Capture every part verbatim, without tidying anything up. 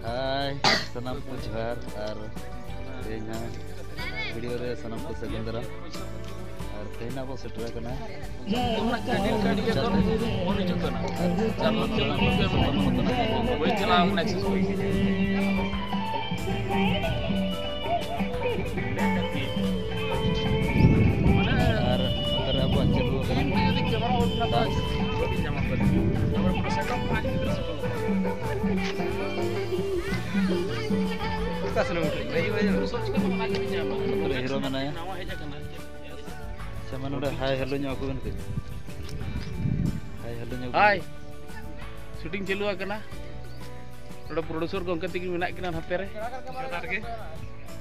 ᱦᱟᱭ, ᱥᱟᱱᱟᱢ ᱠᱚ ᱡᱚᱦᱟᱨ᱾ ᱟᱨ ᱛᱮᱦᱮᱧ ᱦᱟᱸᱜ ᱵᱷᱤᱰᱤᱭᱳ ᱨᱮ ᱥᱟᱱᱟᱢ ᱠᱚ ᱥᱟᱹᱜᱩᱱ ᱫᱟᱨᱟᱢ᱾ ᱟᱨ ᱛᱮᱦᱮᱧ ᱟᱵᱚ ᱥᱮᱴᱮᱨ ᱟᱠᱟᱱᱟ ᱟᱨ ᱱᱚᱛᱮ ᱨᱮ ᱟᱵᱚᱣᱟᱜ ᱪᱟᱹᱞᱩ ᱟᱠᱟᱱᱟ᱾ ᱚᱠᱟ ᱥᱮᱱ ᱮᱢ ᱩᱴᱷᱟᱹᱜ ᱠᱟᱱᱟ? ᱦᱤᱡᱩᱜ ᱢᱮ, ᱦᱤᱡᱩᱜ ᱢᱮ᱾ ᱱᱚᱛᱮ ᱨᱮ ᱦᱤᱨᱳ ᱢᱮᱱᱟᱭᱟ᱾ ᱟᱪᱪᱷᱟ, ᱢᱟ ᱱᱚᱰᱮ ᱦᱟᱭ ᱦᱮᱞᱳ ᱧᱚᱜ ᱟᱠᱚ ᱵᱮᱱ ᱠᱟᱹᱡ᱾ ᱦᱟᱭ ᱦᱮᱞᱳ ᱧᱚᱜ ᱟᱠᱚ ᱵᱮᱱ ᱦᱟᱭ᱾ ᱠᱟᱹᱡ᱾ ᱥᱩᱴᱤᱝ ᱪᱟᱹᱞᱩ ᱟᱠᱟᱱᱟ᱾ ᱱᱚᱰᱮ ᱯᱨᱚᱰᱭᱩᱥᱚᱨ ᱜᱚᱢᱠᱮ ᱛᱟᱹᱠᱤᱱ ᱢᱮᱱᱟᱜ ᱠᱤᱱᱟ ᱱᱚᱛᱮ ᱨᱮ᱾ ᱡᱚᱦᱟᱨ ᱜᱮ᱾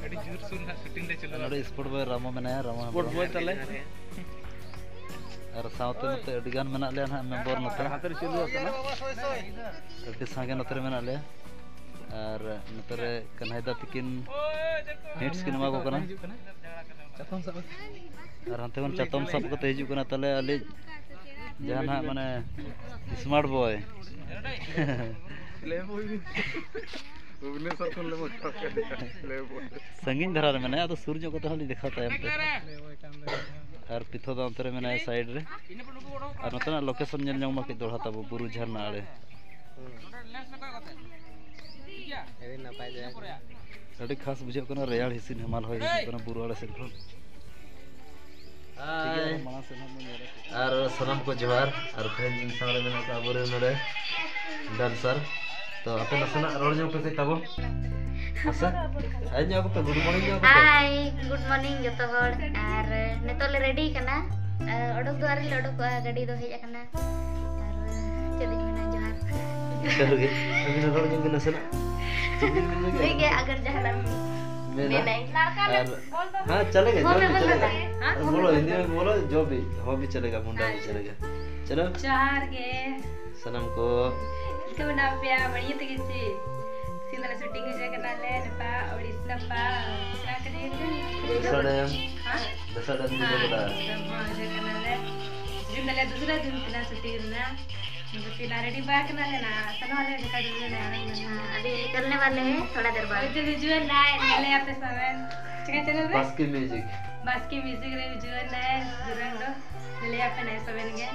ᱟᱹᱰᱤ ᱡᱳᱨ ᱥᱩᱨ ᱱᱟᱜ ᱥᱩᱴᱤᱝ ᱞᱮ ᱪᱟᱹᱞᱩ ᱱᱚᱰᱮ ᱟᱠᱟᱫᱟ᱾ ᱥᱯᱳᱨᱴ ᱵᱚᱭ ᱨᱟᱢᱚ ᱢᱮᱱᱟᱭᱟ, ᱨᱟᱢᱚ ᱥᱯᱳᱨᱴ ᱦᱮᱢᱵᱨᱚᱢ᱾ ᱵᱚᱭ ᱛᱟᱞᱮ᱾ ᱟᱨ ᱥᱟᱶᱛᱮ ᱱᱚᱛᱮ ᱟᱹᱰᱤ ᱜᱟᱱ ᱢᱮᱱᱟᱜ ᱞᱮᱭᱟ ᱱᱟᱦᱟᱜ ᱢᱮᱢᱵᱚᱨ ᱱᱚᱛᱮ᱾ ᱦᱟᱱᱛᱮ ᱨᱮ ᱪᱟᱹᱞᱩ ᱟᱠᱟᱱᱟ᱾ ᱟᱹᱰᱤ ᱥᱟᱸᱜᱮ ᱱᱚᱛᱮ ᱨᱮ ᱢᱮᱱᱟᱜ ᱞᱮᱭᱟ᱾ ᱟᱨ ᱱᱚᱛᱮ ᱨᱮ ᱠᱟᱱᱦᱟᱭ ᱫᱟ ᱛᱤᱠᱤᱱ ᱦᱤᱴᱥ ᱠᱤᱱ ᱮᱢᱟ ᱠᱚ ᱠᱟᱱᱟ᱾ ᱪᱟᱛᱚᱢ ᱥᱟᱵ ᱠᱟᱛᱮ᱾ ᱟᱨ ᱦᱟᱱᱛᱮ ᱠᱷᱚᱱ ᱪᱟᱛᱚᱢ ᱥᱟᱵ ᱠᱟᱛᱮ ᱦᱤᱡᱩᱜ ᱠᱟᱱᱟ ᱛᱟᱞᱮ ᱟᱞᱮ ᱡᱟᱦᱟᱱᱟᱜ ᱢᱟᱱᱮ ᱥᱢᱟᱨᱴ ᱵᱚᱭ᱾ ᱞᱮᱵᱩ᱾ ᱵᱷᱩᱵᱽᱱᱮᱥᱚᱨ ᱠᱷᱚᱱ ᱞᱮᱵᱩ᱾ ᱞᱮᱵᱩ᱾ ᱥᱟᱺᱜᱤᱧ ᱫᱷᱟᱨᱟ ᱨᱮ ᱢᱮᱱᱟᱭᱟ, ᱟᱫᱚ ᱥᱩᱨ ᱧᱚᱜ ᱠᱟᱛᱮ ᱦᱚᱸ ᱞᱤᱧ ᱫᱮᱠᱷᱟᱣ ᱛᱟᱭᱚᱢ ᱛᱮ᱾ ᱟᱨ ᱯᱤᱛᱷᱚ ᱫᱚ ᱚᱱᱛᱮ ᱨᱮ ᱢᱮᱱᱟᱭᱟ ᱥᱟᱭᱤᱰ ᱨᱮ᱾ ᱟᱨ ᱱᱚᱛᱮᱱᱟᱜ ᱞᱳᱠᱮᱥᱚᱱ ᱧᱮᱞ ᱧᱚᱝ ᱢᱟ ᱠᱟᱹᱡ ᱫᱚᱦᱲᱟ ᱛᱟᱵᱚ, ᱵᱩᱨᱩ ᱡᱷᱟᱨᱱᱟ ᱟᱲᱮ᱾ ᱟᱹᱰᱤ ᱱᱟᱯᱟᱭ ᱡᱟᱭᱜᱟ ᱠᱟᱱᱟ᱾ ᱟᱹᱰᱤ ᱠᱷᱟᱥ ᱵᱩᱡᱷᱟᱹᱜ ᱠᱟᱱᱟ, ᱨᱮᱭᱟᱲ ᱦᱤᱸᱥᱤᱫ ᱦᱮᱢᱟᱞ ᱦᱚᱭ ᱦᱤᱡᱩᱜ ᱠᱟᱱᱟ ᱵᱩᱨᱩ ᱟᱲᱮ ᱥᱮᱫ ᱠᱷᱚᱱ᱾ ᱴᱷᱤᱠ ᱜᱮᱭᱟ, ᱦᱟᱭ᱾ ᱢᱟᱲᱟᱝ ᱥᱮᱫ ᱦᱟᱸᱜ ᱵᱚᱱ ᱧᱮᱞᱟ᱾ ᱟᱨ ᱥᱟᱱᱟᱢ ᱠᱚ ᱡᱚᱦᱟᱨ᱾ ᱟᱨ ᱛᱮᱦᱮᱧ ᱤᱧ ᱥᱟᱶ ᱨᱮ ᱢᱮᱱᱟᱜ ᱠᱚᱣᱟ ᱟᱵᱚᱨᱮᱱ ᱱᱚᱰᱮ ᱰᱟᱱᱥᱟᱨ᱾ ᱛᱚ ᱟᱯᱮ ᱱᱟᱥᱮᱱᱟᱜ ᱨᱚᱲ ᱧᱚᱜ ᱯᱮ ᱠᱟᱹᱡ ᱛᱟᱵᱚᱱ᱾ ᱢᱟᱥᱮ, ᱦᱟᱭ ᱧᱚᱜ ᱟᱠᱚ ᱯᱮ, ᱜᱩᱰ ᱢᱚᱨᱱᱤᱝ ᱧᱚᱜ ᱟᱠᱚ ᱯᱮ᱾ ᱦᱟᱭ, ᱜᱩᱰ ᱢᱚᱨᱱᱤᱝ ᱡᱚᱛᱚ ᱦᱚᱲ᱾ ᱟᱨ ᱱᱤᱛᱚᱜ ᱞᱮ ᱨᱮᱰᱤ ᱠᱟᱱᱟ᱾ ᱟᱨ ᱚᱰᱚᱠ ᱫᱚ ᱟᱹᱣᱨᱤ ᱞᱮ ᱚᱰᱚᱠᱚᱜᱼᱟ, ᱜᱟᱹᱰᱤ ᱫᱚ ᱦᱮᱡ ᱟᱠᱟᱱᱟ᱾ ᱟᱨ ᱪᱮᱫ ᱤᱧ ᱢᱮᱱᱟ, ᱡᱚᱦᱟᱨ᱾ ᱡᱚᱦᱟᱨ ᱜᱮ᱾ ᱟᱹᱵᱤᱱ ᱨᱚᱲ ᱧᱚᱜ ᱵᱤᱱ ᱱᱟᱥᱮᱱᱟᱜ᱾ ᱪᱮᱫ ᱵᱤᱱ ᱢᱮᱱ ᱞᱟᱹᱜᱤᱫ? ᱴᱷᱤᱠ ᱜᱮ, ᱟᱜᱟᱨ ᱡᱟᱦᱟᱱᱟᱜ ᱮᱢ ᱢᱮᱱᱟ? ᱢᱮᱱᱟᱹᱧ᱾ ᱞᱟᱲᱠᱟ ᱟᱨ, ᱵᱚᱞ ᱫᱚ ᱦᱮᱸ, ᱪᱟᱞᱮᱜᱟ, ᱦᱚᱸ, ᱡᱚᱵ ᱵᱤ ᱢᱮ, ᱵᱚᱞ ᱪᱟᱞᱮᱜᱟ᱾ ᱫᱚ᱾ ᱦᱮᱸ, ᱟᱨ ᱦᱚᱸ, ᱵᱚᱞᱚ, ᱢᱮ, ᱦᱤᱱᱫᱤ ᱢᱮ᱾ ᱢᱮ ᱵᱚᱞᱚ, ᱡᱚᱵ ᱵᱤ, ᱦᱚᱸ ᱵᱤ ᱟᱪᱪᱷᱟ᱾ ᱪᱟᱞᱮᱜᱟ, ᱢᱩᱱᱰᱟ ᱵᱤ ᱟᱪᱪᱷᱟ᱾ ᱪᱟᱞᱮᱜᱟ᱾ ᱪᱚᱞᱚ᱾ ᱡᱚᱦᱟᱨ ᱜᱮ᱾ ᱥᱟᱱᱟᱢ ᱠᱚ᱾ ᱪᱤᱠᱟᱹ ᱢᱮᱱᱟᱜ ᱯᱮᱭᱟ? ᱵᱟᱹᱲᱤᱭᱟᱹ ᱛᱮᱜᱮ ᱪᱮ? ᱥᱤᱞᱫᱟᱹ ᱞᱮ ᱥᱩᱴᱤᱝ ᱦᱚᱪᱚ ᱠᱟᱱᱟ ᱞᱮ, ᱱᱚᱝᱠᱟ ᱳᱲᱤᱥ ᱱᱟᱯᱟ, ᱚᱱᱟ ᱠᱚ ᱡᱤᱱᱤᱥ ᱫᱚ ᱫᱚᱥᱟᱨ ᱰᱮᱢ᱾ ᱦᱮᱸ? ᱫᱚᱥᱟᱨ ᱰᱮᱢ ᱦᱮᱸ, ᱧᱤᱫᱟᱹ ᱜᱚᱰᱟ᱾ ᱫᱚᱥᱟᱨ ᱰᱮᱢ ᱦᱚᱸ ᱦᱚᱪᱚ ᱠᱟᱱᱟ ᱞᱮ᱾ ᱫᱤᱱ ᱫᱚᱞᱮ ᱫᱩᱥᱨᱟ ᱫᱤᱱ ᱠᱟᱱᱟ ᱥᱩᱴᱤᱝ ᱨᱮᱱᱟᱜ᱾ ᱯᱤᱞᱟ ᱨᱮᱰᱤ ᱵᱟᱭ ᱠᱟᱱᱟ ᱞᱮ ᱱᱟ, ᱥᱮᱱᱚᱜ ᱟᱞᱮ ᱡᱚᱠᱷᱟ ᱡᱩᱞᱩ ᱞᱮ ᱟᱨᱟᱢ ᱢᱮᱱᱟ᱾ ᱟᱹᱰᱤ ᱠᱟᱞ ᱱᱮ ᱵᱟᱞᱮ ᱦᱮ, ᱛᱷᱚᱲᱟ ᱫᱮᱨ ᱵᱟᱫ᱾ ᱦᱤᱡᱩᱜ, ᱦᱤᱡᱩᱜ ᱱᱟᱭ, ᱧᱮᱞᱮᱭᱟ ᱯᱮ ᱥᱟᱢᱮᱱ᱾ ᱪᱤᱠᱟ ᱪᱮᱱᱮᱞ ᱨᱮ? ᱵᱟᱥᱠᱮ ᱢᱤᱭᱩᱡᱤᱠ᱾ ᱵᱟᱥᱠᱮ ᱢᱤᱭᱩᱡᱤᱠ ᱨᱮ ᱦᱤᱡᱩᱜ ᱱᱟᱭ, ᱫᱩᱨᱟᱝ ᱫᱚ᱾ ᱧᱮᱞᱮᱭᱟ ᱯᱮ ᱱᱟᱭ ᱥᱟᱢᱮᱱ ᱜᱮ᱾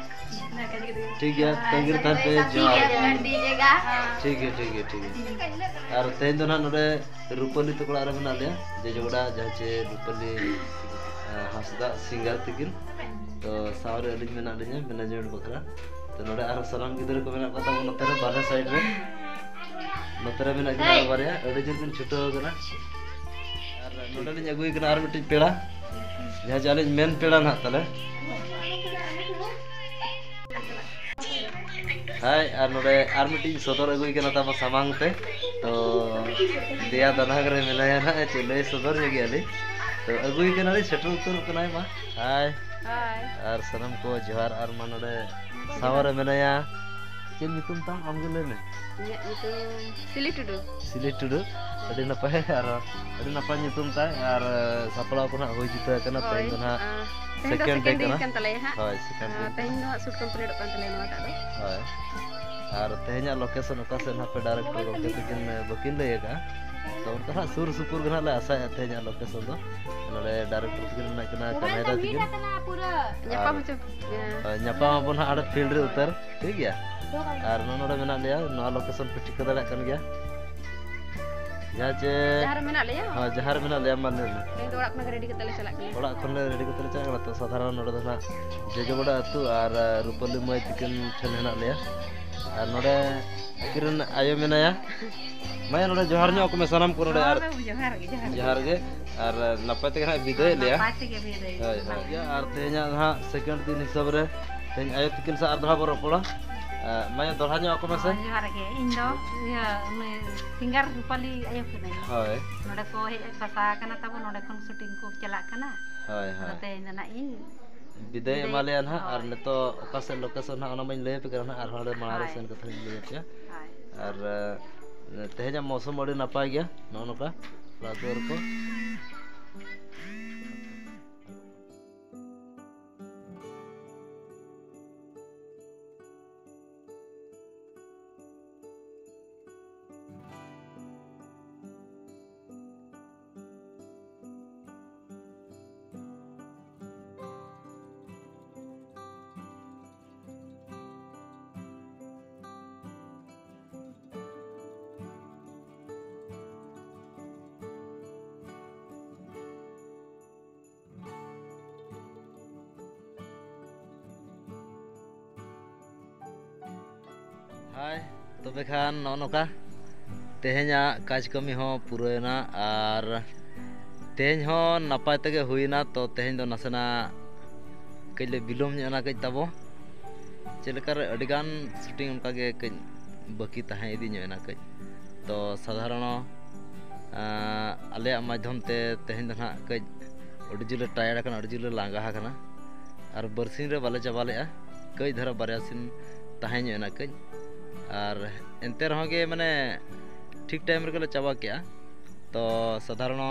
ᱴᱷᱤᱠ ᱜᱮᱭᱟ, ᱛᱟᱺᱜᱤ ᱨᱮ ᱛᱟᱦᱮᱱ ᱯᱮ, ᱡᱚᱦᱟᱨ᱾ ᱰᱤᱡᱮ ᱜᱟ᱾ ᱴᱷᱤᱠ ᱜᱮᱭᱟ, ᱴᱷᱤᱠ ᱜᱮᱭᱟ, ᱴᱷᱤᱠ ᱜᱮᱭᱟ᱾ ᱟᱨ ᱛᱮᱦᱮᱧ ᱫᱚ ᱱᱟᱦᱟᱜ ᱱᱚᱰᱮ ᱨᱩᱯᱟᱞᱤ ᱛᱟᱠᱚ ᱚᱲᱟᱜ ᱨᱮ ᱢᱮᱱᱟᱜ ᱞᱮᱭᱟ, ᱡᱮ ᱡᱚᱜᱽᱲᱟ, ᱡᱟᱦᱟᱸ ᱪᱮ ᱨᱩᱯᱟᱞᱤ, ᱟᱸ, ᱦᱟᱸᱥᱫᱟᱜ ᱥᱤᱝᱜᱟᱨ ᱛᱤᱠᱤᱱ᱾ ᱛᱚ ᱥᱟᱶ ᱨᱮ ᱟᱹᱞᱤᱧ ᱢᱮᱱᱟᱜ ᱞᱤᱧᱟ ᱢᱮᱱᱮᱡᱢᱮᱱᱴ ᱵᱟᱠᱷᱨᱟ᱾ ᱛᱚ ᱱᱚᱰᱮ ᱟᱨᱦᱚᱸ ᱥᱟᱱᱟᱢ ᱜᱤᱫᱽᱨᱟᱹ ᱠᱚ ᱢᱮᱱᱟᱜ ᱠᱚ ᱛᱟᱵᱚᱱᱟ ᱱᱚᱛᱮ ᱨᱮ ᱵᱟᱨᱦᱮ ᱥᱟᱭᱤᱰ ᱨᱮ᱾ ᱱᱚᱛᱮ ᱨᱮ ᱢᱮᱱᱟᱜ ᱠᱤᱱᱟ ᱟᱨ ᱵᱟᱨᱭᱟ, ᱟᱹᱰᱤ ᱡᱳᱨ ᱠᱤᱱ ᱪᱷᱩᱴᱟᱹᱣ ᱠᱟᱱᱟ᱾ ᱟᱨ ᱱᱚᱰᱮ ᱞᱤᱧ ᱟᱹᱜᱩᱭ ᱠᱟᱱᱟ ᱟᱨ ᱢᱤᱫᱴᱤᱡ ᱯᱮᱲᱟ, ᱡᱟᱦᱟᱸ ᱡᱮ ᱟᱹᱞᱤᱧ ᱢᱮᱱ ᱯᱮᱲᱟ ᱱᱟᱦᱟᱜ ᱛᱟᱞᱮ᱾ ᱦᱟᱭ, ᱟᱨ ᱱᱚᱰᱮ ᱟᱨ ᱢᱤᱫᱴᱤᱡ ᱥᱚᱫᱚᱨ ᱟᱹᱜᱩᱭ ᱠᱟᱱᱟ ᱛᱟᱵᱚ ᱥᱟᱢᱟᱝ ᱛᱮ᱾ ᱛᱚ ᱫᱮᱭᱟ ᱫᱟᱱᱟᱝ ᱨᱮ ᱢᱮᱱᱟᱭᱟ ᱱᱟᱦᱟᱜ, ᱪᱮᱫ ᱞᱟᱹᱭ ᱥᱚᱫᱚᱨ ᱧᱚᱜ ᱜᱮᱭᱟ ᱞᱤᱧ᱾ ᱛᱚ ᱟᱹᱜᱩᱭ ᱠᱟᱱᱟᱞᱤᱧ, ᱥᱮᱴᱮᱨ ᱩᱛᱟᱹᱨᱚᱜ ᱠᱟᱱᱟᱭ ᱢᱟ᱾ ᱦᱟᱭ᱾ ᱦᱟᱭ᱾ ᱟᱨ ᱥᱟᱱᱟᱢ ᱠᱚ ᱡᱚᱦᱟᱨ, ᱟᱨ ᱢᱟ ᱱᱚᱰᱮ ᱥᱟᱶ ᱨᱮ ᱢᱮᱱᱟᱭᱟ᱾ ᱪᱮᱫ ᱧᱩᱛᱩᱢ ᱛᱟᱢ? ᱟᱢ ᱜᱮ ᱞᱟᱹᱭ ᱢᱮ᱾ ᱤᱧᱟᱹᱜ ᱧᱩᱛᱩᱢ ᱥᱤᱞᱤ ᱴᱩᱰᱩ᱾ ᱥᱤᱞᱤ ᱴᱩᱰᱩ᱾ ᱟᱹᱰᱤ ᱱᱟᱯᱟᱭ, ᱟᱨ ᱟᱹᱰᱤ ᱱᱟᱯᱟᱭ ᱧᱩᱛᱩᱢ ᱛᱟᱭ, ᱟᱨ ᱥᱟᱯᱲᱟᱣ ᱠᱚ ᱱᱟᱦᱟᱜ ᱦᱩᱭ ᱡᱩᱛᱟᱹ ᱟᱠᱟᱱᱟ᱾ ᱦᱳᱭ, ᱛᱮᱦᱮᱧ ᱫᱚ ᱱᱟᱦᱟᱜ ᱟᱸ, ᱛᱮᱦᱮᱧ ᱫᱚ ᱥᱮᱠᱮᱱᱰ ᱰᱮ ᱥᱮᱠᱮᱱᱰ ᱰᱮ ᱠᱟᱱᱟ᱾ ᱠᱟᱱ ᱛᱟᱞᱮᱭᱟ ᱦᱟᱸᱜ᱾ ᱦᱳᱭ, ᱥᱮᱠᱮᱱᱰ ᱰᱮ᱾ ᱟᱸ, ᱛᱮᱦᱮᱧ ᱫᱚ ᱦᱟᱸᱜ ᱥᱩᱴ ᱠᱚᱢᱯᱞᱤᱴᱚᱜ ᱠᱟᱱ ᱛᱟᱞᱮᱭᱟ ᱱᱚᱣᱟᱴᱟᱜ ᱫᱚ᱾ ᱦᱳᱭ᱾ ᱟᱨ ᱛᱮᱦᱮᱧᱟᱜ ᱞᱳᱠᱮᱥᱚᱱ ᱚᱠᱟ ᱥᱮᱫ ᱱᱟᱦᱟᱜ ᱯᱮ ᱰᱟᱭᱨᱮᱠᱴᱚᱨ ᱜᱚᱢᱠᱮ ᱛᱟᱹᱠᱤᱱ ᱵᱟᱹᱠᱤᱱ ᱞᱟᱹᱭ ᱟᱠᱟᱫᱼᱟ, ᱛᱚ ᱚᱱᱠᱟ ᱱᱟᱦᱟᱜ ᱥᱩᱨ ᱥᱩᱯᱩᱨ ᱜᱮ ᱱᱟᱦᱟᱜ ᱞᱮ ᱟᱥᱟᱭᱮᱫᱼᱟ ᱛᱮᱦᱮᱧᱟᱜ ᱞᱳᱠᱮᱥᱚᱱ ᱫᱚ᱾ ᱱᱚᱰᱮ ᱰᱟᱭᱨᱮᱠᱴᱚᱨ ᱛᱟᱹᱠᱤᱱ ᱢᱮᱱᱟᱜ ᱠᱤᱱᱟ, ᱠᱟᱱᱦᱟᱭ ᱫᱟ ᱛᱟᱹᱠᱤᱱ᱾ ᱧᱟᱯᱟᱢ ᱟᱨ, ᱦᱚᱪᱚ᱾ ᱦᱳᱭ, ᱧᱟᱯᱟᱢ ᱟᱵᱚᱱ ᱦᱟᱸᱜ ᱦᱟᱸᱰᱮ ᱯᱷᱤᱞᱰ ᱨᱮ ᱩᱛᱟᱹᱨ, ᱴᱷᱤᱠ ᱜᱮᱭᱟ? ᱟᱨ ᱱᱚᱜᱼᱚ ᱱᱚᱰᱮ ᱢᱮᱱᱟᱜ ᱞᱮᱭᱟ, ᱱᱚᱣᱟ ᱞᱳᱠᱮᱥᱚᱱ ᱯᱮ ᱴᱷᱤᱠᱟᱹ ᱫᱟᱲᱮᱭᱟᱜ ᱠᱟᱱ ᱜᱮᱭᱟ᱾ ᱡᱟᱦᱟᱸ ᱪᱮ ᱡᱟᱦᱟᱸ ᱨᱮ ᱢᱮᱱᱟᱜ ᱞᱮᱭᱟ? ᱦᱳᱭ, ᱡᱟᱦᱟᱸ ᱨᱮ ᱢᱮᱱᱟᱜ ᱞᱮᱭᱟ, ᱢᱟ ᱞᱟᱹᱭ ᱢᱮ᱾ ᱛᱮᱦᱮᱧ ᱫᱚ ᱚᱲᱟᱜ ᱠᱷᱚᱱᱟᱜ ᱜᱮ ᱨᱮᱰᱤ ᱠᱟᱛᱮ ᱞᱮ ᱪᱟᱞᱟᱜ ᱠᱟᱱᱟ᱾ ᱚᱲᱟᱜ ᱠᱷᱚᱱ ᱞᱮ ᱨᱮᱰᱤ ᱠᱟᱛᱮ ᱞᱮ ᱪᱟᱞᱟᱜ ᱠᱟᱱᱟ᱾ ᱛᱚ ᱥᱟᱫᱷᱟᱨᱚᱱ ᱱᱚᱰᱮ ᱫᱚ ᱱᱟᱦᱟᱜ ᱡᱚᱡᱚᱜᱚᱰᱟ ᱟᱹᱛᱩ ᱟᱨ, ᱟᱨ ᱨᱩᱯᱟᱞᱤ ᱢᱟᱹᱭ ᱛᱤᱠᱤᱱ ᱴᱷᱮᱱ ᱦᱮᱱᱟᱜ ᱞᱮᱭᱟ᱾ ᱟᱨ ᱱᱚᱰᱮ ᱟᱹᱠᱤᱱ ᱨᱮᱱ ᱟᱭᱳ ᱢᱮᱱᱟᱭᱟ᱾ ᱢᱟᱭᱟ, ᱱᱚᱰᱮ ᱡᱚᱦᱟᱨ ᱧᱚᱜ ᱠᱚ ᱢᱮ ᱥᱟᱱᱟᱢ ᱠᱚ ᱱᱚᱰᱮ᱾ ᱟᱨ ᱦᱳᱭ, ᱡᱚᱦᱟᱨ ᱜᱮ, ᱡᱚᱦᱟᱨ ᱜᱮ᱾ ᱡᱚᱦᱟᱨ ᱜᱮ᱾ ᱟᱨ ᱱᱟᱯᱟᱭ ᱛᱮᱜᱮ ᱱᱟᱦᱟᱜ ᱵᱤᱫᱟᱹᱭ ᱞᱮᱭᱟ᱾ ᱱᱟᱯᱟᱭ ᱛᱮᱜᱮ ᱵᱤᱫᱟᱹᱭ᱾ ᱦᱳᱭ, ᱦᱳᱭ᱾ ᱟᱨ ᱛᱮᱦᱮᱧᱟᱜ ᱱᱟᱦᱟᱜ ᱥᱮᱠᱮᱱᱰ ᱫᱤᱱ ᱦᱤᱥᱟᱹᱵ ᱨᱮ ᱛᱮᱦᱮᱧ ᱟᱭᱳ ᱛᱤᱠᱤᱱ ᱥᱟᱶ ᱟᱨ ᱫᱷᱟᱣ ᱵᱚ ᱨᱚᱯᱚᱲᱟ᱾ ᱟᱨ ᱢᱟᱭᱟ, ᱫᱚᱦᱲᱟ ᱧᱚᱜ ᱟᱠᱚ ᱢᱮᱥᱮ᱾ ᱦᱳᱭ, ᱡᱚᱦᱟᱨ ᱜᱮ᱾ ᱤᱧ ᱫᱚ ᱤᱭᱟᱹ, ᱩᱱᱤ ᱥᱤᱝᱜᱟᱨ ᱨᱩᱯᱟᱞᱤ ᱟᱭᱳ ᱠᱟᱹᱱᱟᱹᱧ᱾ ᱦᱳᱭ᱾ ᱱᱚᱰᱮ ᱠᱚ ᱦᱮᱡ ᱵᱟᱥᱟ ᱟᱠᱟᱱᱟ ᱛᱟᱵᱚ, ᱱᱚᱰᱮ ᱠᱷᱚᱱ ᱥᱩᱴᱤᱝ ᱠᱚ ᱪᱟᱞᱟᱜ ᱠᱟᱱᱟ᱾ ᱦᱳᱭ, ᱦᱳᱭ᱾ ᱟᱫᱚ ᱛᱮᱦᱮᱧ ᱫᱚ ᱱᱟᱜ ᱤᱧ ᱵᱤᱫᱟᱹᱭ ᱵᱤᱫᱟᱹᱭ, ᱮᱢᱟ ᱞᱮᱭᱟ ᱱᱟᱦᱟᱜ, ᱟᱨ ᱦᱳᱭ᱾ ᱱᱤᱛᱚᱜ ᱚᱠᱟ ᱥᱮᱫ ᱞᱳᱠᱮᱥᱚᱱ ᱱᱟᱦᱟᱜ ᱚᱱᱟ ᱢᱟᱧ ᱞᱟᱹᱭ ᱟᱯᱮ ᱠᱟᱱᱟ ᱱᱟᱦᱟᱜ, ᱟᱨᱦᱚᱸ ᱦᱟᱸᱰᱮ ᱢᱟᱲᱟᱝ ᱨᱮ ᱦᱳᱭ᱾ ᱥᱮᱱ ᱠᱟᱛᱮ ᱦᱟᱸᱜ ᱤᱧ ᱞᱟᱹᱭ ᱟᱯᱮᱭᱟ᱾ ᱦᱳᱭ᱾ ᱟᱨ, ᱮ, ᱛᱮᱦᱮᱧᱟᱜ ᱢᱳᱥᱩᱢ ᱟᱹᱰᱤ ᱱᱟᱯᱟᱭ ᱜᱮᱭᱟ, ᱱᱚᱜᱼᱚ ᱱᱚᱝᱠᱟ ᱚᱲᱟᱜ ᱫᱩᱣᱟᱹᱨ ᱠᱚ᱾ ᱦᱟᱭ, ᱛᱚᱵᱮ ᱠᱷᱟᱱ ᱱᱚᱜᱼᱚ ᱱᱚᱝᱠᱟ ᱛᱮᱦᱮᱧᱟᱜ ᱠᱟᱡᱽ ᱠᱟᱹᱢᱤ ᱦᱚᱸ ᱯᱩᱨᱟᱹᱣᱮᱱᱟ ᱟᱨ ᱛᱮᱦᱮᱧ ᱦᱚᱸ ᱱᱟᱯᱟᱭ ᱛᱮᱜᱮ ᱦᱩᱭᱮᱱᱟ᱾ ᱛᱚ ᱛᱮᱦᱮᱧ ᱫᱚ ᱱᱟᱥᱮᱱᱟᱜ ᱠᱟᱹᱡ ᱞᱮ ᱵᱤᱞᱚᱢ ᱧᱚᱜ ᱮᱱᱟ ᱠᱟᱹᱡ ᱛᱟᱵᱚ᱾ ᱪᱮᱫ ᱞᱮᱠᱟᱨᱮ ᱟᱹᱰᱤᱜᱟᱱ ᱥᱩᱴᱤᱝ ᱚᱱᱠᱟᱜᱮ ᱠᱟᱹᱡ ᱵᱟᱹᱠᱤ ᱛᱟᱦᱮᱸ ᱤᱫᱤ ᱧᱚᱜ ᱮᱱᱟ ᱠᱟᱹᱡ᱾ ᱛᱚ ᱥᱟᱫᱷᱟᱨᱚᱱᱚ, ᱟᱸ, ᱟᱞᱮᱭᱟᱜ ᱢᱟᱫᱽᱫᱷᱚᱢ ᱛᱮ ᱛᱮᱦᱮᱧ ᱫᱚ ᱱᱟᱦᱟᱜ ᱠᱟᱹᱡ ᱟᱹᱰᱤ ᱡᱳᱨ ᱞᱮ ᱴᱟᱭᱟᱨᱰ ᱟᱠᱟᱱᱟ, ᱟᱹᱰᱤ ᱡᱳᱨ ᱞᱮ ᱞᱟᱸᱜᱟ ᱟᱠᱟᱱᱟ᱾ ᱟᱨ ᱵᱟᱨᱥᱤᱧ ᱨᱮ ᱵᱟᱞᱮ ᱪᱟᱵᱟ ᱞᱮᱜᱼᱟ, ᱠᱟᱹᱡ ᱫᱷᱟᱨᱟ ᱵᱟᱨᱭᱟ ᱥᱤᱱ ᱛᱟᱦᱮᱸ ᱧᱚᱜ ᱮᱱᱟ ᱠᱟᱹᱡ᱾ ᱟᱨ ᱮᱱᱛᱮ ᱨᱮᱦᱚᱸ ᱜᱮ ᱢᱟᱱᱮ ᱴᱷᱤᱠ ᱴᱟᱭᱤᱢ ᱨᱮᱜᱮ ᱞᱮ ᱪᱟᱵᱟ ᱠᱮᱜᱼᱟ᱾ ᱛᱚ ᱥᱟᱫᱷᱟᱨᱚᱱᱚ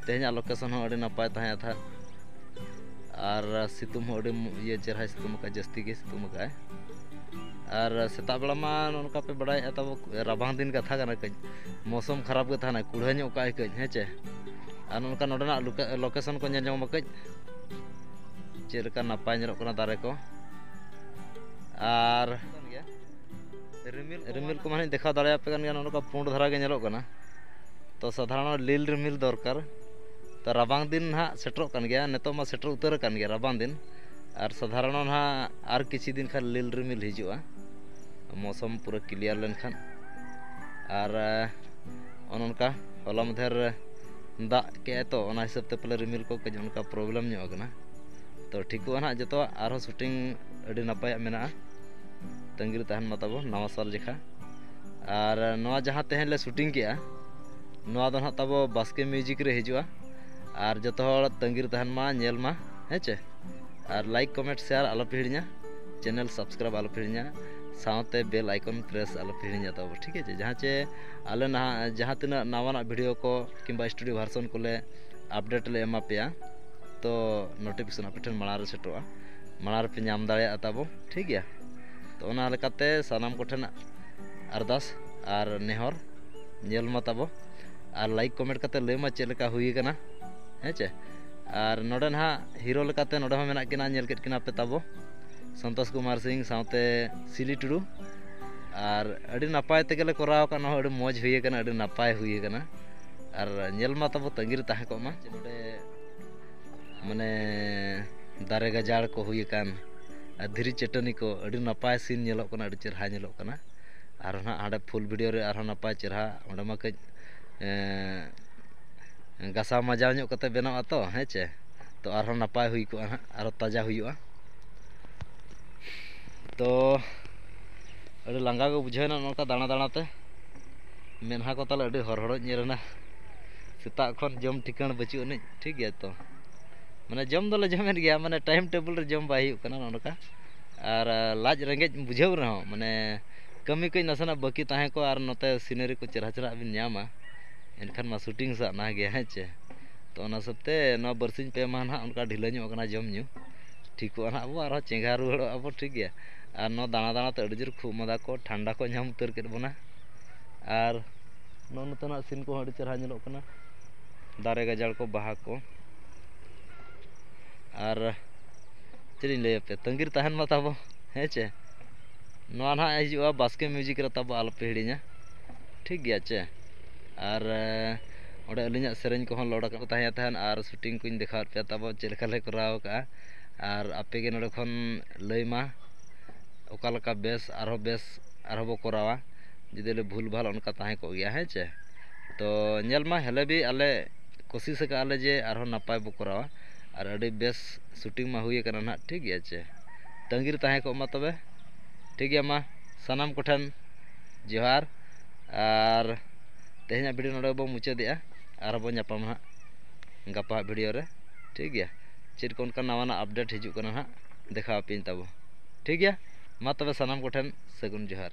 ᱛᱮᱦᱮᱧᱟᱜ ᱞᱳᱠᱮᱥᱚᱱ ᱦᱚᱸ ᱟᱹᱰᱤ ᱱᱟᱯᱟᱭ ᱛᱟᱦᱮᱸ ᱛᱟᱦᱮᱸᱫ᱾ ᱟᱨ ᱥᱤᱛᱩᱝ ᱦᱚᱸ ᱟᱹᱰᱤ ᱢᱚ-, ᱤᱭᱟᱹ ᱪᱮᱦᱨᱟᱭ ᱥᱤᱛᱩᱝ ᱟᱠᱟᱫ, ᱡᱟᱹᱥᱛᱤ ᱜᱮ ᱥᱤᱛᱩᱝ ᱟᱠᱟᱫᱼᱟᱭ᱾ ᱟᱨ ᱥᱮᱛᱟᱜ ᱵᱮᱲᱟ ᱢᱟ ᱱᱚᱜᱼᱚ ᱱᱚᱝᱠᱟ ᱯᱮ ᱵᱟᱲᱟᱭᱮᱫᱼᱟ ᱛᱟᱵᱚ ᱨᱟᱵᱟᱝ ᱫᱤᱱ ᱠᱟᱛᱷᱟ ᱠᱟᱱᱟ, ᱠᱟᱹᱡ ᱢᱳᱥᱚᱢ ᱠᱷᱟᱨᱟᱯ ᱜᱮ ᱛᱟᱦᱮᱱᱟ, ᱠᱩᱲᱦᱟᱹ ᱧᱚᱜ ᱠᱟᱜᱼᱟᱭ ᱠᱟᱹᱡ, ᱦᱮᱸ ᱪᱮ᱾ ᱟᱨ ᱱᱚᱜᱼᱚ ᱱᱚᱝᱠᱟ ᱱᱚᱰᱮᱱᱟᱜ ᱞᱳᱠᱮ-, ᱞᱳᱠᱮᱥᱚᱱ ᱠᱚ ᱧᱮᱞ ᱧᱚᱝ ᱢᱟ ᱠᱟᱹᱡ, ᱪᱮᱫ ᱞᱮᱠᱟ ᱱᱟᱯᱟᱭ ᱧᱮᱞᱚᱜ ᱠᱟᱱᱟ ᱫᱟᱨᱮ ᱠᱚ᱾ ᱟᱨ ᱨᱤᱢᱤᱞ ᱠᱚᱢᱟ ᱱᱟᱦᱟᱜ ᱤᱧ ᱫᱮᱠᱷᱟᱣ ᱫᱟᱲᱮᱭᱟᱯᱮ ᱠᱟᱱ ᱜᱮᱭᱟ, ᱱᱚᱜᱼᱚ ᱱᱚᱝᱠᱟ ᱯᱩᱸᱰ ᱫᱷᱟᱨᱟ ᱜᱮ ᱧᱮᱞᱚᱜ ᱠᱟᱱᱟ᱾ ᱛᱚ ᱥᱟᱫᱷᱟᱨᱚᱱ ᱞᱤᱞ ᱨᱤᱢᱤᱞ ᱫᱚᱨᱠᱟᱨ᱾ ᱛᱚ ᱨᱟᱵᱟᱝ ᱫᱤᱱ ᱱᱟᱦᱟᱜ ᱥᱮᱴᱮᱨᱚᱜ ᱠᱟᱱ ᱜᱮᱭᱟ, ᱱᱤᱛᱚᱜ ᱢᱟ ᱥᱮᱴᱮᱨ ᱩᱛᱟᱹᱨ ᱟᱠᱟᱱ ᱜᱮᱭᱟ ᱨᱟᱵᱟᱝ ᱫᱤᱱ᱾ ᱟᱨ ᱥᱟᱫᱷᱟᱨᱚᱱ ᱱᱟᱦᱟᱜ ᱟᱨ ᱠᱤᱪᱷᱩ ᱫᱤᱱ ᱠᱷᱟᱱ ᱞᱤᱞ ᱨᱤᱢᱤᱞ ᱦᱤᱡᱩᱜᱼᱟ, ᱢᱳᱥᱚᱢ ᱯᱩᱨᱟᱹ ᱠᱞᱤᱭᱟᱨ ᱞᱮᱱᱠᱷᱟᱱ᱾ ᱟᱨ, ᱮ, ᱚᱱᱮ ᱚᱱᱠᱟ ᱦᱚᱞᱟ ᱢᱟᱫᱷᱮᱨ ᱫᱟᱜ ᱠᱮᱜᱼᱟᱭ, ᱛᱚ ᱚᱱᱟ ᱦᱤᱥᱟᱹᱵ ᱛᱮ ᱯᱟᱞᱮ ᱨᱤᱢᱤᱞ ᱠᱚ ᱠᱟᱹᱡ ᱚᱱᱠᱟ ᱯᱨᱚᱵᱞᱮᱢ ᱧᱚᱜ ᱟᱠᱟᱱᱟ᱾ ᱛᱚ ᱴᱷᱤᱠᱚᱜᱼᱟ ᱱᱟᱦᱟᱜ ᱡᱚᱛᱚᱣᱟᱜ, ᱟᱨᱦᱚᱸ ᱥᱩᱴᱤᱝ ᱟᱹᱰᱤ ᱱᱟᱯᱟᱭᱟᱜ ᱢᱮᱱᱟᱜᱼᱟ᱾ ᱛᱟᱺᱜᱤ ᱨᱮ ᱛᱟᱦᱮᱱ ᱢᱟ ᱛᱟᱵᱚ ᱱᱟᱣᱟ ᱥᱟᱞ ᱡᱮᱠᱷᱟ᱾ ᱟᱨ ᱱᱚᱣᱟ ᱡᱟᱦᱟᱸ ᱛᱮᱦᱮᱧ ᱞᱮ ᱥᱩᱴᱤᱝ ᱠᱮᱜᱼᱟ, ᱱᱚᱣᱟ ᱫᱚ ᱱᱟᱦᱟᱜ ᱛᱟᱵᱚ ᱵᱟᱥᱠᱮ ᱢᱤᱣᱡᱤᱠ ᱨᱮ ᱦᱤᱡᱩᱜᱼᱟ᱾ ᱟᱨ ᱡᱚᱛᱚ ᱦᱚᱲ ᱛᱟᱺᱜᱤ ᱨᱮ ᱛᱟᱦᱮᱱ ᱢᱟ, ᱧᱮᱞ ᱢᱟ, ᱦᱮᱸ ᱪᱮ? ᱟᱨ ᱞᱟᱭᱤᱠ, ᱠᱚᱢᱮᱱᱴ, ᱥᱮᱭᱟᱨ ᱟᱞᱚ ᱯᱮ ᱦᱤᱲᱤᱧᱟ, ᱪᱮᱱᱮᱞ ᱥᱟᱵᱥᱠᱨᱟᱭᱤᱵ ᱟᱞᱚ ᱯᱮ ᱦᱤᱲᱤᱧᱟ, ᱥᱟᱶᱛᱮ ᱵᱮᱞ ᱟᱭᱠᱚᱱ ᱯᱨᱮᱥ ᱟᱞᱚ ᱯᱮ ᱦᱤᱲᱤᱧᱟ ᱛᱟᱵᱚ, ᱴᱷᱤᱠ ᱟᱪᱷᱮ? ᱡᱟᱦᱟᱸ ᱪᱮ ᱟᱞᱮ ᱱᱟᱦᱟᱜ ᱡᱟᱦᱟᱸ ᱛᱤᱱᱟᱹᱜ ᱱᱟᱣᱟᱱᱟᱜ ᱵᱷᱤᱰᱤᱭᱳ ᱠᱚ ᱠᱤᱝᱵᱟ ᱥᱴᱩᱰᱤᱭᱳ ᱵᱷᱟᱨᱥᱚᱱ ᱠᱚᱞᱮ ᱟᱯᱰᱮᱴ ᱞᱮ ᱮᱢᱟ ᱯᱮᱭᱟ, ᱛᱚ ᱱᱳᱴᱤᱯᱷᱤᱠᱮᱥᱚᱱ ᱟᱯᱮ ᱴᱷᱮᱱ ᱢᱟᱲᱟᱝ ᱨᱮ ᱥᱮᱴᱮᱨᱚᱜᱼᱟ, ᱢᱟᱲᱟᱝ ᱨᱮᱯᱮ ᱧᱟᱢ ᱫᱟᱲᱮᱭᱟᱜᱼᱟ ᱛᱟᱵᱚ, ᱴᱷᱤᱠ ᱜᱮᱭᱟ? ᱛᱚ ᱚᱱᱟ ᱞᱮᱠᱟᱛᱮ ᱥᱟᱱᱟᱢ ᱠᱚᱴᱷᱮᱱ ᱟᱨᱫᱟᱥ ᱟᱨ ᱱᱮᱦᱚᱨ, ᱧᱮᱞ ᱢᱟ ᱛᱟᱵᱚ ᱟᱨ ᱞᱟᱭᱤᱠ ᱠᱚᱢᱮᱱᱴ ᱠᱟᱛᱮ ᱞᱟᱹᱭ ᱢᱟ ᱪᱮᱫ ᱞᱮᱠᱟ ᱦᱩᱭ ᱟᱠᱟᱱᱟ, ᱦᱮᱸ ᱪᱮ? ᱟᱨ ᱱᱚᱰᱮ ᱱᱟᱦᱟᱜ ᱦᱤᱨᱳ ᱞᱮᱠᱟᱛᱮ ᱱᱚᱰᱮ ᱦᱚᱸ ᱢᱮᱱᱟᱜ ᱠᱤᱱᱟ, ᱧᱮᱞ ᱠᱮᱫ ᱠᱤᱱᱟ ᱯᱮ ᱛᱟᱵᱚ, ᱥᱚᱱᱛᱳᱥ ᱠᱩᱢᱟᱨ ᱥᱤᱝ ᱥᱟᱶᱛᱮ ᱥᱤᱞᱤ ᱴᱩᱰᱩ᱾ ᱟᱨ ᱟᱹᱰᱤ ᱱᱟᱯᱟᱭ ᱛᱮᱜᱮ ᱞᱮ ᱠᱚᱨᱟᱣ ᱟᱠᱟᱫ, ᱱᱚᱣᱟ ᱦᱚᱸ ᱟᱹᱰᱤ ᱢᱚᱡᱽ ᱦᱩᱭ ᱟᱠᱟᱱᱟ, ᱟᱹᱰᱤ ᱱᱟᱯᱟᱭ ᱦᱩᱭ ᱟᱠᱟᱱᱟ᱾ ᱟᱨ ᱧᱮᱞ ᱢᱟ ᱛᱟᱵᱚ ᱛᱟᱺᱜᱤ ᱨᱮ ᱛᱟᱦᱮᱸ ᱠᱚᱜ ᱢᱟ᱾ ᱱᱚᱰᱮ ᱢᱟᱱᱮ ᱫᱟᱨᱮ ᱜᱟᱡᱟᱲ ᱠᱚ ᱦᱩᱭ ᱟᱠᱟᱱ, ᱟᱨ ᱫᱷᱤᱨᱤ ᱪᱟᱹᱴᱟᱹᱱᱤ ᱠᱚ, ᱟᱹᱰᱤ ᱱᱟᱯᱟᱭ scene ᱧᱮᱞᱚᱜ ᱠᱟᱱᱟ, ᱟᱹᱰᱤ ᱪᱮᱨᱦᱟ ᱧᱮᱞᱚᱜ ᱠᱟᱱᱟ᱾ ᱟᱨᱦᱚᱸ ᱱᱟᱦᱟᱜ ᱦᱟᱸᱰᱮ full video ᱨᱮ ᱟᱨᱦᱚᱸ ᱱᱟᱯᱟᱭ ᱪᱮᱨᱦᱟ, ᱚᱸᱰᱮ ᱢᱟ ᱠᱟᱹᱡ, ᱮᱸ, ᱜᱟᱥᱟᱣ ᱢᱟᱡᱟᱣ ᱧᱚᱜ ᱠᱟᱛᱮ ᱵᱮᱱᱟᱣᱟ ᱛᱚ, ᱦᱮᱸ ᱪᱮ? ᱛᱚ ᱟᱨᱦᱚᱸ ᱱᱟᱯᱟᱭ ᱦᱩᱭ ᱠᱚᱜᱼᱟ ᱱᱟᱦᱟᱜ, ᱟᱨᱦᱚᱸ ᱛᱟᱡᱟ ᱦᱩᱭᱩᱜᱼᱟ᱾ ᱛᱚ ᱟᱹᱰᱤ ᱞᱟᱸᱜᱟ ᱜᱮ ᱵᱩᱡᱷᱟᱹᱣ ᱮᱱᱟ ᱱᱚᱝᱠᱟ ᱫᱟᱬᱟ ᱫᱟᱬᱟ ᱛᱮ᱾ ᱢᱮᱫᱦᱟ ᱠᱚ ᱛᱟᱞᱮ ᱟᱹᱰᱤ ᱦᱚᱲᱦᱚᱲᱚᱡ ᱧᱮᱞ ᱮᱱᱟ᱾ ᱥᱮᱛᱟᱜ ᱠᱷᱚᱱ ᱡᱚᱢ ᱴᱷᱤᱠᱟᱹᱬ ᱵᱟᱹᱪᱩᱜ ᱟᱹᱱᱤᱡ, ᱴᱷᱤᱠ ᱜᱮᱭᱟ ᱛᱚ᱾ ᱢᱟᱱᱮ ᱡᱚᱢ ᱫᱚᱞᱮ ᱡᱚᱢᱮᱫ ᱜᱮᱭᱟ, ᱢᱟᱱᱮ time table ᱨᱮ ᱡᱚᱢ ᱵᱟᱭ ᱦᱩᱭᱩᱜ ᱠᱟᱱᱟ ᱱᱚᱜᱼᱚ ᱱᱚᱝᱠᱟ᱾ ᱟᱨ, ᱟ, ᱞᱟᱡ ᱨᱮᱸᱜᱮᱡ ᱵᱩᱡᱷᱟᱹᱣ ᱨᱮᱦᱚᱸ, ᱢᱟᱱᱮ ᱠᱟᱹᱢᱤ ᱠᱟᱹᱡ ᱱᱟᱥᱮᱱᱟᱜ ᱵᱟᱹᱠᱤ ᱛᱟᱦᱮᱸ ᱠᱚᱜᱼᱟ ᱟᱨ ᱱᱚᱛᱮ scenery ᱠᱚ ᱪᱮᱨᱦᱟ ᱪᱮᱨᱦᱟ ᱵᱤᱱ ᱧᱟᱢᱟ, ᱮᱱᱠᱷᱟᱱ ᱢᱟ shooting ᱥᱟᱱᱟ ᱜᱮᱭᱟ, ᱦᱮᱸ ᱪᱮ? ᱛᱚ ᱚᱱᱟ ᱦᱤᱥᱟᱹᱵ ᱛᱮ ᱱᱚᱣᱟ ᱵᱟᱨᱥᱤᱧ ᱯᱮ ᱢᱟᱦᱟ ᱱᱟᱦᱟᱜ ᱚᱱᱠᱟ ᱰᱷᱤᱞᱟᱹ ᱧᱚᱜ ᱟᱠᱟᱱᱟ ᱡᱚᱢ ᱧᱩ᱾ ᱴᱷᱤᱠᱚᱜᱼᱟ ᱱᱟᱦᱟᱜ ᱟᱵᱚ, ᱟᱨᱦᱚᱸ ᱪᱮᱸᱜᱷᱟ ᱨᱩᱣᱟᱹᱲᱚᱜᱼᱟ ᱵᱚ, ᱴᱷᱤᱠ ᱜᱮᱭᱟ᱾ ᱟᱨ ᱱᱚᱣᱟ ᱫᱟᱬᱟ ᱫᱟᱬᱟ ᱛᱮ ᱟᱹᱰᱤ ᱡᱳᱨ ᱠᱷᱩᱜ ᱢᱟᱸᱫᱟ ᱠᱚ, ᱴᱷᱟᱱᱰᱟ ᱠᱚ ᱧᱟᱢ ᱩᱛᱟᱹᱨ ᱠᱮᱫ ᱵᱚᱱᱟ᱾ ᱟᱨ ᱱᱚᱜᱼᱚ ᱱᱚᱛᱮᱱᱟᱜ scene ᱠᱚᱦᱚᱸ ᱟᱹᱰᱤ ᱪᱮᱦᱨᱟ ᱧᱮᱞᱚᱜ ᱠᱟᱱᱟ, ᱫᱟᱨᱮ ᱜᱟᱡᱟᱲ ᱠᱚ, ᱵᱟᱦᱟ ᱠᱚ᱾ ᱟᱨ ᱪᱮᱫ ᱤᱧ ᱞᱟᱹᱭ ᱟᱯᱮᱭᱟ, ᱛᱟᱺᱜᱤ ᱨᱮ ᱛᱟᱦᱮᱱ ᱢᱟ ᱛᱟᱵᱚ, ᱦᱮᱸ ᱪᱮ? ᱱᱚᱣᱟ ᱱᱟᱦᱟᱜ ᱦᱤᱡᱩᱜᱼᱟ ᱵᱟᱥᱠᱮ music ᱨᱮ ᱛᱟᱵᱚ, ᱟᱞᱚᱯᱮ ᱦᱤᱲᱤᱧᱟ, ᱴᱷᱤᱠ ᱜᱮᱭᱟ ᱪᱮ? ᱟᱨ, ᱮ, ᱚᱸᱰᱮ ᱟᱹᱞᱤᱧᱟᱜ ᱥᱮᱨᱮᱧ ᱠᱚᱦᱚᱸ load ᱟᱠᱟᱫ ᱠᱚ ᱛᱟᱦᱮᱸ ᱛᱟᱦᱮᱱ, ᱟᱨ shooting ᱠᱚᱧ ᱫᱮᱠᱷᱟᱣᱟᱫ ᱯᱮᱭᱟ ᱛᱟᱵᱚ, ᱪᱮᱫ ᱞᱮᱠᱟ ᱞᱮ ᱠᱚᱨᱟᱣ ᱟᱠᱟᱫᱼᱟ᱾ ᱟᱨ ᱟᱯᱮ ᱜᱮ ᱱᱚᱰᱮ ᱠᱷᱚᱱ ᱞᱟᱹᱭ ᱢᱟ, ᱚᱠᱟ ᱞᱮᱠᱟ ᱵᱮᱥ, ᱟᱨᱦᱚᱸ ᱵᱮᱥ, ᱟᱨᱦᱚᱸ ᱵᱚ ᱠᱚᱨᱟᱣᱟ᱾ ᱡᱩᱫᱤ ᱞᱮ ᱵᱷᱩᱞ ᱵᱷᱟᱞ ᱚᱱᱠᱟ ᱛᱟᱦᱮᱸ ᱠᱚᱜ ᱜᱮᱭᱟ, ᱦᱮᱸ ᱪᱮ? ᱛᱚ ᱧᱮᱞ ᱢᱟ, ᱦᱮᱞᱮ ᱵᱤ ᱟᱞᱮ ᱠᱳᱥᱤᱥ ᱟᱠᱟᱫᱼᱟ ᱞᱮ ᱡᱮ ᱟᱨᱦᱚᱸ ᱱᱟᱯᱟᱭ ᱵᱚ ᱠᱚᱨᱟᱣᱟ, ᱟᱨ ᱟᱹᱰᱤ ᱵᱮᱥ shooting ᱢᱟ ᱦᱩᱭ ᱟᱠᱟᱱᱟ ᱱᱟᱦᱟᱜ, ᱴᱷᱤᱠ ᱜᱮᱭᱟ ᱪᱮ? ᱛᱟᱺᱜᱤ ᱨᱮ ᱛᱟᱦᱮᱸ ᱠᱚᱜ ᱢᱟ ᱛᱚᱵᱮ, ᱴᱷᱤᱠ ᱜᱮᱭᱟ᱾ ᱢᱟ ᱥᱟᱱᱟᱢ ᱠᱚᱴᱷᱮᱱ ᱡᱚᱦᱟᱨ, ᱟᱨ ᱛᱮᱦᱮᱧᱟᱜ video ᱱᱚᱰᱮ ᱵᱚ ᱢᱩᱪᱟᱹᱫᱮᱜᱼᱟ, ᱟᱨᱦᱚᱸ ᱵᱚ ᱧᱟᱯᱟᱢᱟ ᱦᱟᱸᱜ ᱜᱟᱯᱟ ᱦᱟᱸᱜ video ᱨᱮ, ᱴᱷᱤᱠ ᱜᱮᱭᱟ᱾ ᱪᱮᱫ ᱠᱚ ᱚᱱᱠᱟ ᱱᱟᱣᱟᱱᱟᱜ update ᱦᱤᱡᱩᱜ ᱠᱟᱱᱟ ᱦᱟᱸᱜ, ᱫᱮᱠᱷᱟᱣ ᱟᱯᱮᱭᱟᱹᱧ ᱛᱟᱵᱚ, ᱴᱷᱤᱠ ᱜᱮᱭᱟ᱾ ᱢᱟ ᱛᱚᱵᱮ ᱥᱟᱱᱟᱢ ᱠᱚᱴᱷᱮᱱ ᱥᱟᱹᱜᱩᱱ ᱡᱚᱦᱟᱨ᱾